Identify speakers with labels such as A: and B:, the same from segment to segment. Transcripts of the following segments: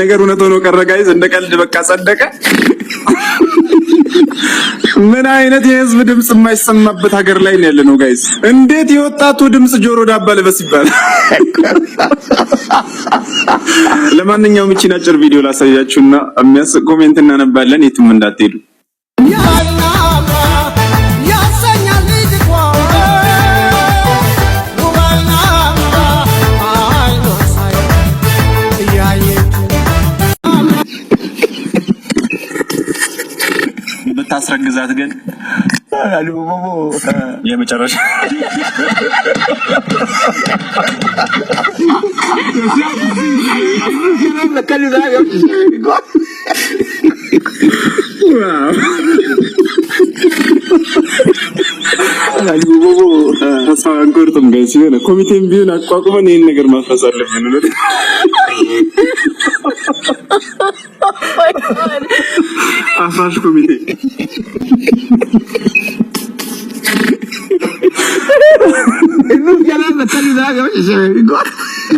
A: ነገር እውነት ሆኖ ቀረ guys። እንደ ቀልድ በቃ ጸደቀ። ምን አይነት የህዝብ ድምጽ የማይሰማበት ሀገር ላይ ነው ያለነው guys? እንዴት የወጣቱ ድምጽ ጆሮ ዳባ ልበስ ይባላል? ለማንኛውም እቺን አጭር ቪዲዮ ላሳያችሁና የሚያስቅ comment እናነባለን። የትም እንዳትሄዱ።
B: ያሰኛል ልጅቷ ውባይና አይኗ ሳይ እያየች።
A: ብታስረግዛት ግን የመጨረሻ። ተስፋ አንቆርጥም guys። የሆነ ኮሚቴም ቢሆን አቋቁመን ይህን ነገር ማፍረስ አለብን። እውነት አፍራሽ ኮሚቴ።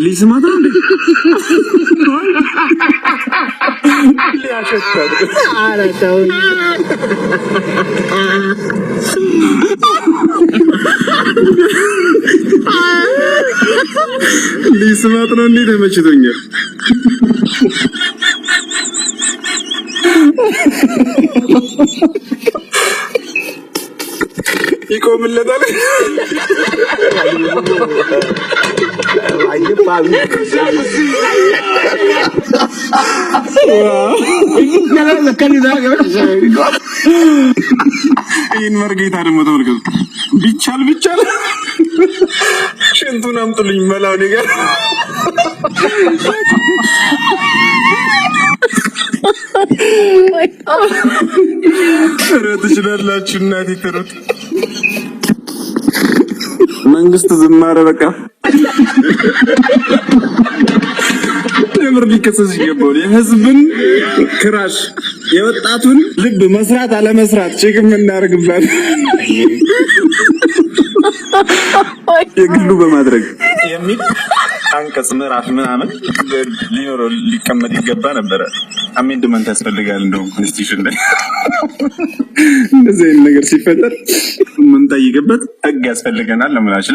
A: ሊስማት ነው እንዴ? ሊያሸታት። ሊስማት ነው እንዴ? ተመችቶኛል። ይቆምለታል። ይህን መርጌታ ደግሞ ተመልከቱ። ቢቻል ቢቻል ሽንቱን አምጡልኝ መላው ነገር። ኧረ ትችላላችሁ እናቴ ትሩት። መንግስት ዝም አለ። በቃ የምር ሊከሰስ ይገባል። የህዝብን crush፣ የወጣቱን ልብ መስራት አለመስራት check የምናደርግበት የግሉ በማድረግ የሚል አንቀጽ ምዕራፍ ምናምን ሊኖረው ሊቀመጥ ይገባ ነበረ። Amendment ያስፈልጋል። እንደውም constitution ላይ እንደዚህ አይነት ነገር ሲፈጠር የምንጠይቅበት ህግ ያስፈልገናል። ለምላችሁ።